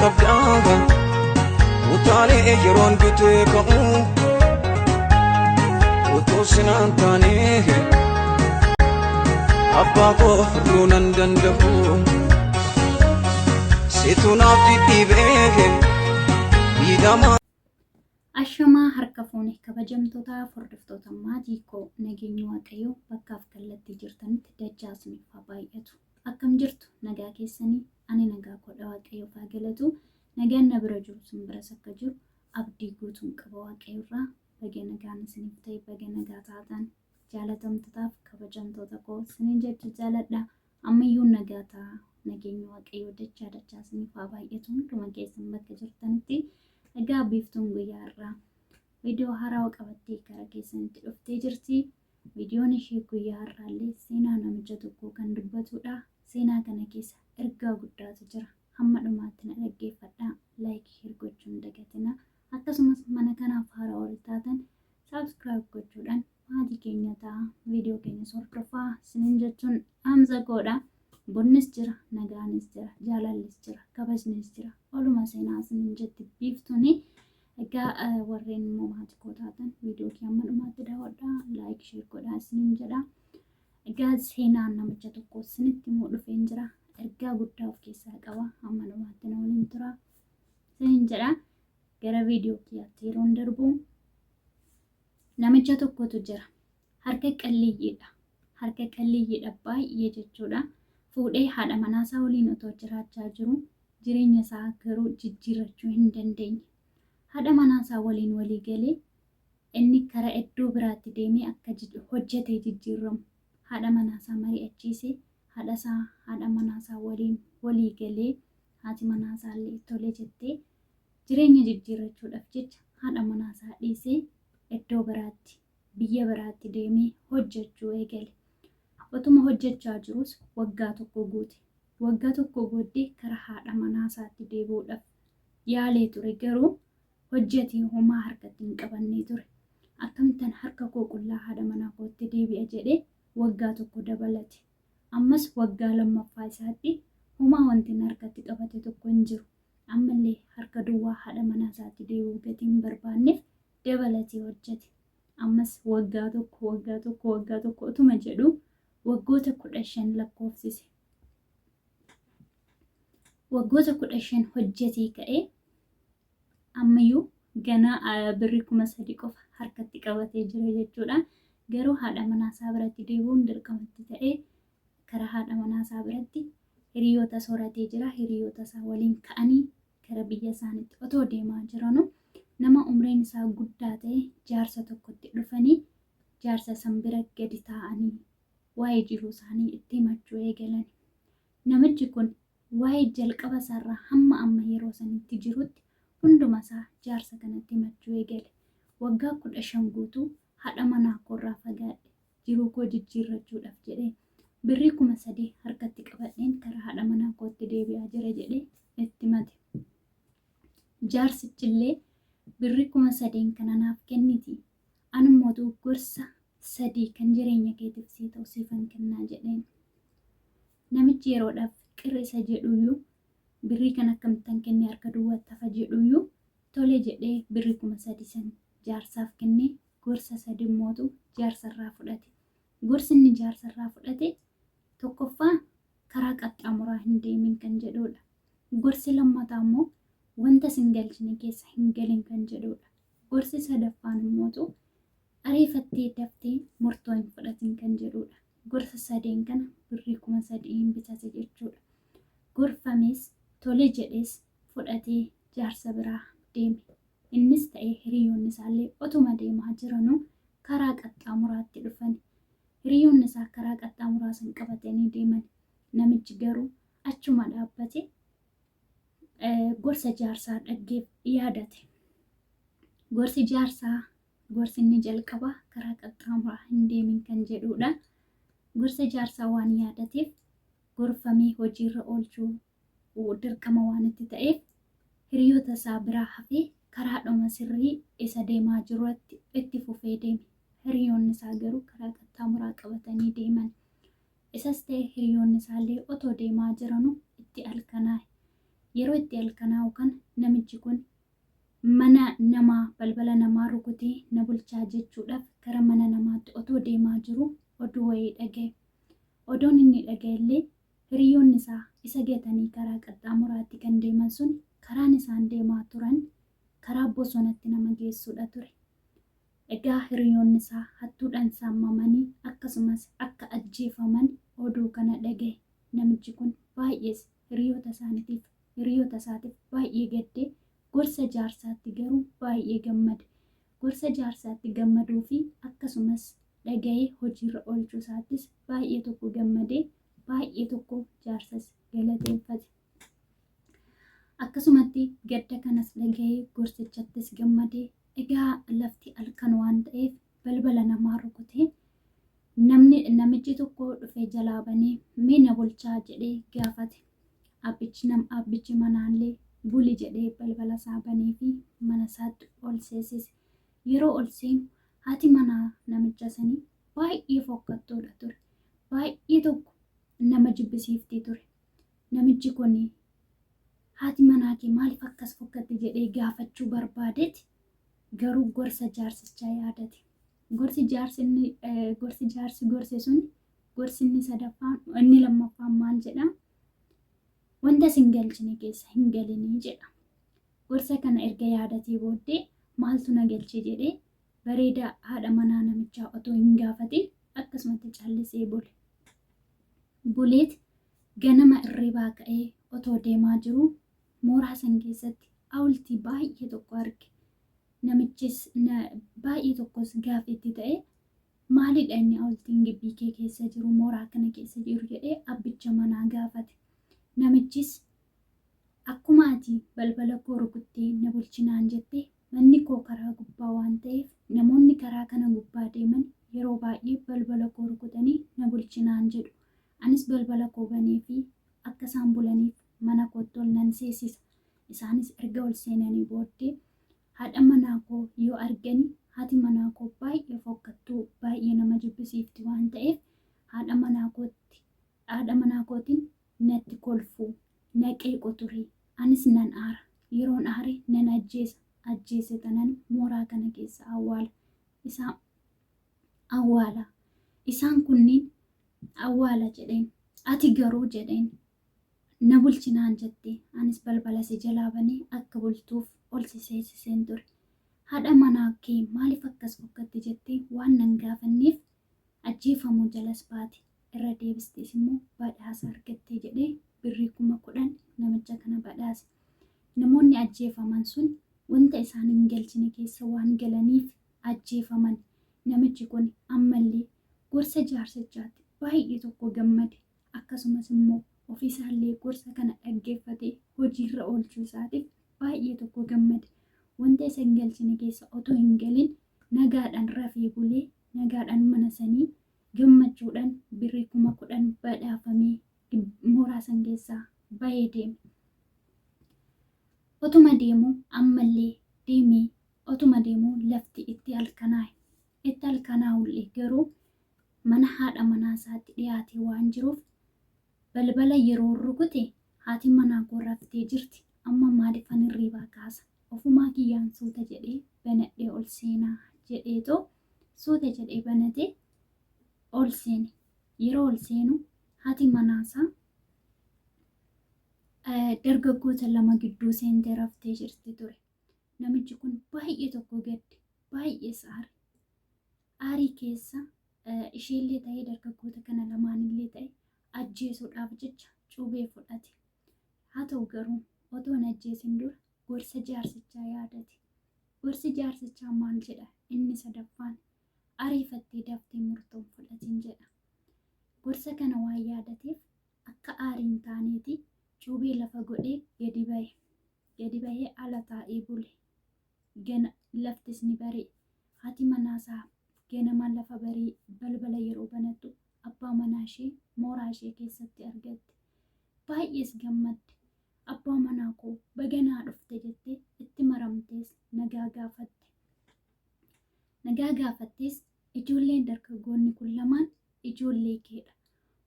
Qabdaa utaalee yeroon dutee ka'u utuu sinaan taane abbaa koo furduu nan danda'u situ naaf dhidhiibee miidhamaa. Ashamaa harka fuune kabajamtoota hordoftoota maatii koo, nageenyi Waaqayyoo bakkaaf kallattii jirtanitti dachaa isiniif haa baay'atu. Akkam jirtu, nagaa keessanii? Ani nagaa koodha, Waaqayyoof haa galatu. Nagaan na bira jiru sin biras akka jiru abdii guutuun qaba Waaqayyo irraa. Baga nagaan isiniif ta'e, baga nagaa taatan, jaalatamtootaaf kabajamtoota koo isiniin jechuu jaaladha. Ammayyuu nagaa ta'a. Nageenyi Waaqayyoo dachaa dachaa isiniif haa baay'atu hunduma keessan bakka jirtanitti. Egaa Biiftuun guyyaa irraa viidiyoo haarawaa qabattee karaa keessanitti dhuftee jirti. Viidiyoon ishee guyyaa har'aallee seenaa namicha tokkoo kan dubbatudha. Seenaa kana keessa ergaa guddaatu jira. Hamma dhumaatti na dhaggeeffadhaa. Like, share gochuun dagatina. Akkasumas mana kanaaf haaraa warri taatan subscribe gochuudhaan maatii keenya ta'a. Viidiyoo keenyas hordofaa isiniin jechuun dhaamsa koodha. Bunnis jira, nagaanis jira, jaalallis jira, kabajnis jira. Oluma seenaa isiniin jetti Biiftuuni. Egaa warreen immoo maatii koo taatan viidiyoo kee hamma dhumaatti daawwadhaa, like, share godhaa isiniin jedha. Egaa seenaan namicha tokko isinitti immoo dhufeen jira. Ergaa guddaa of keessaa qaba. Hamma dhumaatti na waliin tura isiniin jedha. Gara viidiyoo kiyyaatti yeroon darbu, namicha tokkotu jira. Harka qalleeyyiidha. Harka qalleeyyiidha baay'ee jechuudha. Fuudhee haadha manaasaa waliin otoo jiraachaa jiru jireenya isaa garuu jijjiirrachuu hin dandeenye. Haadha manaasaa waliin walii galee inni kara iddoo biraatti deemee akka hojjetee jijjiirramu haadha manaasaa mari'achiise. Haadha isaa, haadha manaasaa waliin walii galee, haati manaasaa illee tole jettee, jireenya jijjiirrachuudhaaf jecha haadha manaasaa dhiisee iddoo biraatti, biyya biraatti deemee hojjechuu eegale. Otuma hojjechaa jiruus waggaa tokko guute. Waggaa tokko booddee kara haadha manaasaatti deebi'uudhaaf yaalee ture, garuu hojjetee homaa harkatti hin qabannee ture. Akkamittan harka koo qullaa haadha manaa kootti deebi'a jedhee waggaa tokko dabalate. Ammas waggaa lammaffaa isaatti homaa wanti inni harkatti qabate tokko hin jiru. Ammallee harka duwwaa haadha manaa isaatti deebi'uu gatii hin barbaanneef dabalatee hojjete. Ammas waggaa tokko, waggaa tokko, waggaa tokko otuma jedhu waggoota 15 lakkoofsise. Waggoota 15 hojjetee ka'ee ammayyuu ganaa birrii 3000 qofa harkatti qabatee jira jechuudha. Garuu haadha manaasaa biratti deebi'uun dirqamatti ta'ee karaa haadha manaasaa biratti hiriyoota soratee jira. Hiriyoota isaa waliin ka'anii gara biyya isaaniitti otoo deemaa jiranu nama umriin isaa guddaa ta'e jaarsa tokkotti dhufanii, jaarsa san bira gadi taa'anii waa'ee jiruu isaanii itti himachuu eegalan. Namichi kun waa'ee jalqaba isaarraa hamma amma yeroo sanitti jirutti hunduma isaa jaarsa kanatti himachuu eegale. Waggaa 15 guutuu haadha manaa koorraa fagaadhe, jiruu koo jijjiirrachuudhaaf jedhee birrii 3000 harkatti qabadheen karaa haadha manaa kootti deebi'aa jira jedhee itti himate. Jaarsichillee birrii 3000 kana naaf kenniti, anummootu gorsa sadii kan jireenya keetiif sii ta'u siifan kennaa jedheen. Namichi yeroodhaaf qirri isa jedhuyyuu, birrii kan akkamittan kennee harka duwwaatti hafa jedhuyyuu, tole jedhee birrii 3000 san jaarsaaf kennee gorsa sadi immootu jaarsarraa fudhate. Gorsi inni jaarsarraa fudhate tokkoffaa karaa qaxxaamuraa hin deemin kan jedhudha. Gorsi lammataa immoo wanta sin galchine keessa hin galin kan jedhudha. Gorsi sadaffaan immootu ariifattee daftee murtoo hin fudhatin kan jedhudha. Gorsa sadeen kana birrii 3000n bitate jechuudha. Gorfamees tole jedhees fudhatee jaarsa biraa deeme. Innis ta'e hiriyoonni isaallee otuma deemaa jiranuu karaa qaxxaamuraatti dhufani. Hiriyoonni isaa karaa qaxxaamuraa san qabatanii deeman. Namichi garuu achuma dhaabbate gorsa jaarsaa dhaggeef yaadate. Gorsi jaarsaa, gorsi inni jalqabaa karaa qaxxaamuraa hin deemin kan jedhudha. Gorsa jaarsaa waan yaadateef, gorfamee hojiirra oolchuu dirqama waan itti ta'eef, hiriyoota isaa biraa hafee karaadhuma sirrii isa deemaa jirutti itti fufee deeme. Hiriyoonni isaa garuu karaa qaxxaamuraa qabatanii deeman. Isas ta'e hiriyoonni isaallee otoo deemaa jiranu itti halkanaa'e. Yeroo itti halkanaa'u kana namichi kun mana namaa balbala namaa rukutee na bulchaa jechuudhaaf gara mana namaatti otoo deemaa jiru oduu wayii dhaga'e. Oduun inni dhaga'e illee hiriyoonni isaa isa gatanii karaa qaxxaamuraatti kan deeman sun karaan isaan deemaa turan karaa bosonatti nama geessuudha ture. Egaa hiriyoonni isaa hattuudhaan saamamanii akkasumas akka ajjeefaman oduu kana dhaga'e. Namichi kun baay'ees hiriyoota isaaniitiif hiriyoota isaatiif baay'ee gaddee gorsa jaarsaatti garuu baay'ee gammade. Gorsa jaarsaatti gammaduu fi akkasumas dhaga'ee hojiirra oolchuu isaattis baay'ee tokko gammadee baay'ee tokko jaarsas galateeffate. Akkasumatti gadda kanas dhaga'ee gorsichattis gammadee egaa lafti halkan waan ta'eef balbala namaa rukutee namni namichi tokko dhufee jalaa banee mee na bulchaa jedhee gaafate. Abbichi nam abbichi manaallee buli jedhee balbala isaa banee fi mana isaatti ol seensise. Yeroo ol seenu haati manaa namicha sanii baay'ee fokkattuudha ture. Baay'ee tokko nama jibbisiiftii ture. Namichi kun haati manaa kee maaliif akkas fokkatti jedhee gaafachuu barbaadeeti garuu gorsa jaarsichaa yaadate. Gorsi jaarsi inni gorsi jaarsi gorse sun gorsi inni sadaffaan inni lammaffaan maal jedha? Wanta sin galchine keessa hin galinii jedha. Gorsa kana erga yaadatee booddee maaltu na galche jedhee bareeda haadha manaa namichaa otoo hin gaafatin akkasumatti callisee bule. Buleet ganama irribaa ka'ee otoo deemaa jiruu mooraa san keessatti hawultii baay'ee tokko arge. Namichis baay'ee tokkos gaaffiitti ta'e maalidha inni hawultiin gibbii kee keessa jiru mooraa kana keessa jiru jedhee abbicha manaa gaafate. Namichis akkuma ati balbala koo rukuttee na bulchinaan jette manni koo karaa gubbaa waan ta'eef namoonni karaa kana gubbaa deeman yeroo baay'ee balbala koo rukutanii na bulchinaan jedhu. Anis balbala koo banee fi akka isaan bulaniif mana kootti ol nan seensisa. Isaanis erga ol seenanii booddee haadha manaa koo yoo argani haati manaa koo baay'ee fokkattuu baay'ee nama jibbisiifti waan ta'eef haadha manaa kootti haadha manaa kootiin natti kolfuu na qeequ ture. Anis nan aara. Yeroon aare nan ajjeesa. Ajjeese tanan mooraa kana keessa awwaala. Isaan awwaala. Isaan kunniin awwaala jedheen. Ati garuu jedheen na bulchinaan jette. Anis balbala si jalaa banee akka bultuuf ol si seensiseen ture. Haadha manaa kee maaliif akkas fokkatti jettee waan nan gaafanneef ajjeefamuu jalas baate. Irra deebistees immoo badhaasa argattee jedhee birrii 10,000 namicha kana badhaase. Namoonni ajjeefaman sun wanta isaan hin galchine keessa waan galaniif ajjeefaman. Namichi kun ammallee gorsa jaarsichaatti baay'ee tokko gammade. Akkasumas immoo ofiisaallee gorsa kana dhaggeeffatee hojiirra oolchuu isaatiif baay'ee tokko gammade. Wanta isa hin galchine keessa otoo hin galin nagaadhaan rafee bulee nagaadhaan mana sanii gammachuudhaan birrii 10,000 badhaafamee mooraa san keessaa bahee deeme. Otuma deemuu ammallee deemee otuma deemuu lafti itti halkanaa'e. Itti halkanaa'ullee garuu mana haadha manaa isaatti dhiyaatee waan jiruuf balbala yeroo rukute haati manaa koo raftee jirti. Amma maaliifan hirriibaa kaasa? Ofumaa kiyyaan suuta jedhee banadhee ol seenaa jedheetoo suuta jedhee banatee ol seene. Yeroo ol seenu haati manaasaa dargaggoota lama gidduu seentee raftee jirti ture. Namichi kun baay'ee tokko gadde, baay'ees aare. Aarii keessa isheellee ta'ee dargaggoota kana lamaanillee ta'e ajjeesuudhaaf jecha cuubee fudhate. Haa ta'u garuu otoo hin ajjeesin dura gorsa jaarsichaa yaadate. Gorsi jaarsichaa maal jedha? Inni sadaffaan ariifattee daftee murtoo hin fudhatin jedha. Gorsa kana waan yaadateef akka aarii hin taaneeti cuubee lafa godhee gadi bahe. Gadi bahee ala taa'ee bule. Gana laftis ni bari'e. Haati manaasaa ganama lafa barii balbala yeroo banattu abbaa manaa ishee mooraa ishee keessatti argatte. Baay'ees gammadde. Abbaa manaa koo baga naa dhufte jettee itti maramtees nagaa gaafatte. Nagaa gaafattees ijoolleen dargaggoonni kun lamaan ijoollee keedha.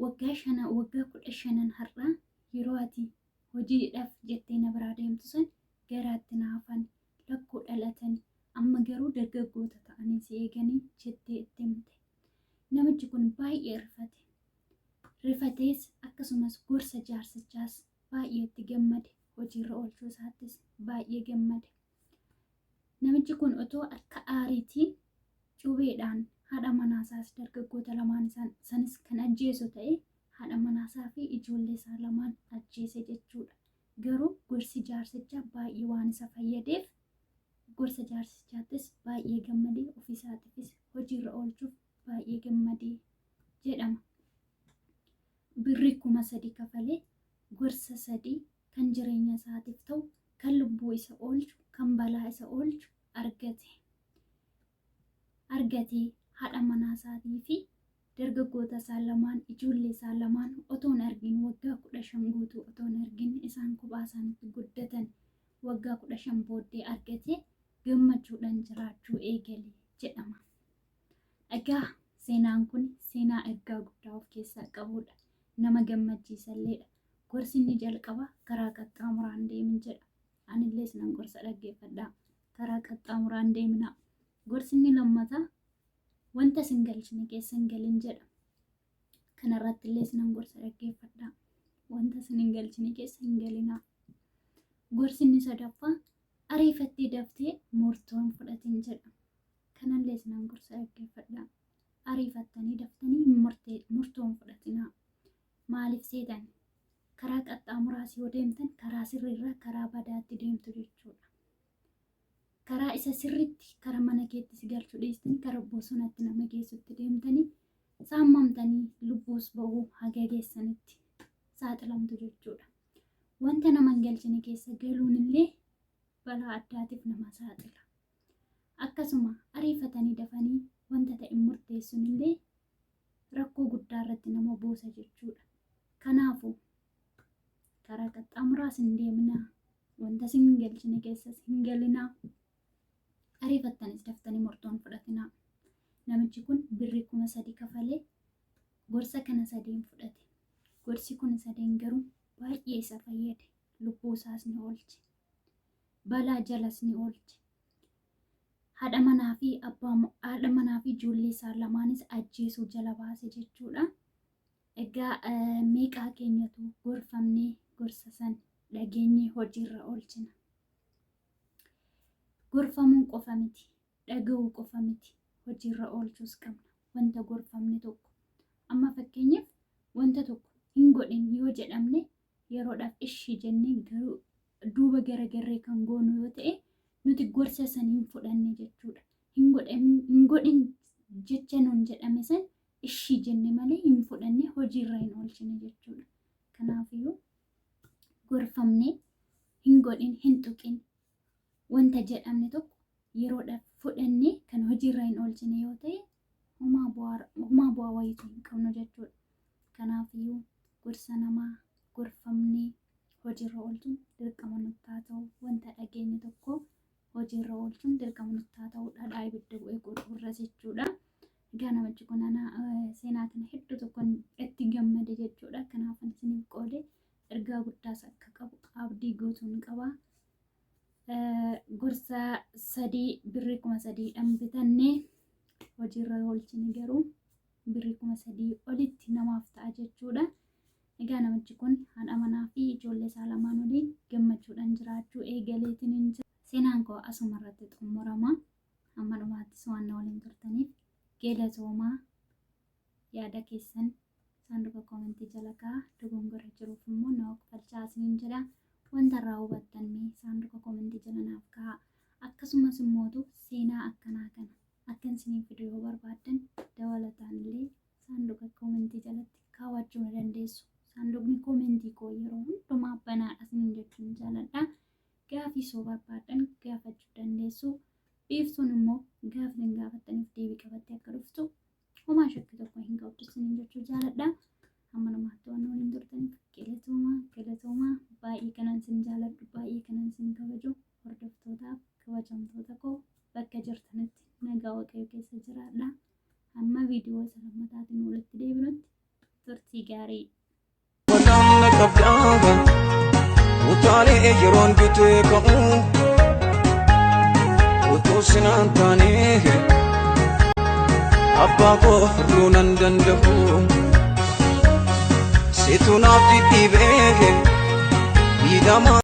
Waggaa shana waggaa 15n har'aa yeroo ati hojiidhaaf jettee adeemtu san garaatti naafan lakkoo dhalatani amma garuu dargaggoota ta'anii si eeganii jettee itti himte. Namichi kun baay'ee rifate. Rifatees akkasumas gorsa jaarsichaas baay'ee itti gammade. Hojiirra oolchuu isaattis baay'ee gammade. Namichi kun otoo akka aariitiin cubeedhaan haadha manaasaas dargaggoota lamaan sanis kan ajjeesu ta'e haadha manaasaa fi ijoollee isaa lamaan ajjeese jechuudha. Garuu gorsi jaarsichaa baay'ee waan isa fayyadeef gorsa jaarsichaattis baay'ee gammadee ofiisaatiifis hojiirra oolchuuf baay'ee gammadee jedhama. Birrii 3000 kafalee gorsa 3 kan jireenya isaatiif ta'u, kan lubbuu isa oolchu, kan balaa isa oolchu argate. Argatee haadha manaa isaatii fi dargaggoota isaa lamaan, ijoollee isaa lamaan otoo hin argin waggaa 15 guutuu otoo hin argin isaan kophaa isaanitti guddatan waggaa 15 booddee argatee gammachuudhaan jiraachuu eegale jedhama. Egaa seenaan kun seenaa ergaa guddaa of keessaa qabudha. Nama gammachiisalleedha. Gorsi inni jalqaba karaa qaxxaamuraan deemin jedha. Anillee isinan gorsa dhaggeeffadhaa. Karaa qaxxaamuraan deeminaa. Gorsi inni lammataa wanta isin galchine keessa hin galin jedha. Kanarratti illee isinan gorsa dhaggeeffadhaa. Wanta isin hin galchine keessa hin galinaa. Gorsi inni sadaffaa ariifattee daftee murtoo hin fudhatin jedha. Kanallee isinan gorsa dhaggeeffadhaa. Ariifattanii daftanii murtoo hin fudhatinaa. Maaliif seetan? Karaa qaxxaamuraas yoo deemtan karaa sirriirraa karaa badaatti deemtu jechuudha. Karaa isa sirriitti karaa mana keetti si galchu dhiistanii karaa bosonatti nama geessutti deemtanii saammamtanii lubbuus ba'uu haga geessanitti saaxilamtu jechuudha. Wanta nama hin galchine keessa galuun illee balaa addaatiif nama saaxila. Akkasuma ariifatanii dafanii wanta ta'e murteessuun illee rakkoo guddaa irratti nama buusa jechuudha. Kanaafuu karaa qaxxaamuraas hin deeminaa, wanta isin hin galchine keessas hin galinaa, ariifattanis daftanii murtoo hin fudhatinaa. Namichi kun birrii 3000 kafalee gorsa kana sadeen fudhate. Gorsi kun sadeen garuu baay'ee isa fayyade. Lubbuu isaas ni oolche. Balaa jalas ni oolche. Haadha manaa fi abbaa haadha manaa fi ijoollee isaa lamaanis ajjeesuu jala baase jechuudha. Egaa meeqaa keenyatu gorfamnee gorsa san dhageenyee hojiirra oolchina. Gorfamuun qofa miti, dhaga'uu qofa miti, hojiirra oolchuus qabna. Wanta gorfamne tokko. Amma fakkeenyaaf wanta tokko hin godhin yoo jedhamne yeroodhaaf ishii jennee garuu duuba garagarree kan goonu yoo ta'e nuti gorsa san hin fudhanne jechuudha. Hin godhin jecha nuun jedhame san ishii jenne malee hin fudhanne hojiirra hin oolchine jechuudha. Kanaafiyyuu gorfamne hin godhin hin tuqin wanta jedhamne tokko yeroodhaaf fudhannee kan hojiirra hin oolchine yoo ta'e homaa bu'aa wayiitu hin qabnu jechuudha. Kanaafiyyuu gorsa namaa gorfamnee hojiirra oolchuun dirqama nutti haa ta'u. Wanta dhageenye tokko hojiirra oolchuun dirqama nutti haa ta'u. Dhadhaa ibidda bu'ee godhuurra jechuudha. Egaa namichi kun ana seenaa kana hedduu tokkoon itti gammade jechuudha. Kanaaf isiniif qoode ergaa guddaas akka qabu abdii guutuun qaba. Gorsa sadii birrii 3000dhaan bitannee hojiirra oolchine garuu birrii 3000 olitti namaaf ta'a jechuudha. Egaa namichi kun haadha manaa fi ijoollee isaa lamaan waliin gammachuudhaan jiraachuu eegaleetiin hin jira. Seenaan koo asuma irratti xumurama. Hamma dhumaattis waan na waliin turtaniif galatoomaa. Yaada keessan saanduqa koomentii jala kaa'aa. Dogongora jiruuf immoo na oofkalchaa isiniin jedha. Wanta irraa hubattan mee saanduqa koomentii jala naaf kaa'aa. Akkasumas immootu seenaa akkanaa kana akkan isiniif fidu yoo barbaaddan dabalataan illee saanduqa koomentii jalatti kaawwachuu ni dandeessu. Saanduqni koomentii koo yeroo hundumaa banaadha isiniin jechuun jaaladha. Gaafii soo barbaaddan gaafachuu dandeessu. Biiftuun immoo gaafii isin gaafattaniif deebii qabattee akka dhuftu homaa shakkii tokko hin qabdu isiniin jechuu jaaladha. Hamma dhumaatti waan waliin turtaniif galatoomaa galatoomaa baay'ee kanan isin jaaladhu baay'ee kanan isin kabaju hordoftootaaf kabajamtoota koo bakka jirtanitti nagaa waaqayyo keessa jiraadha. Hamma viidiyoo isa lammataatiin walitti deebinutti turtii gaarii. Wataan na qabdaa. Utaalee yeroon dutee ka'u utuu sinaan taane abbaa koo furduu nan danda'u. Situ naaf dhidhiibee miidhamaa.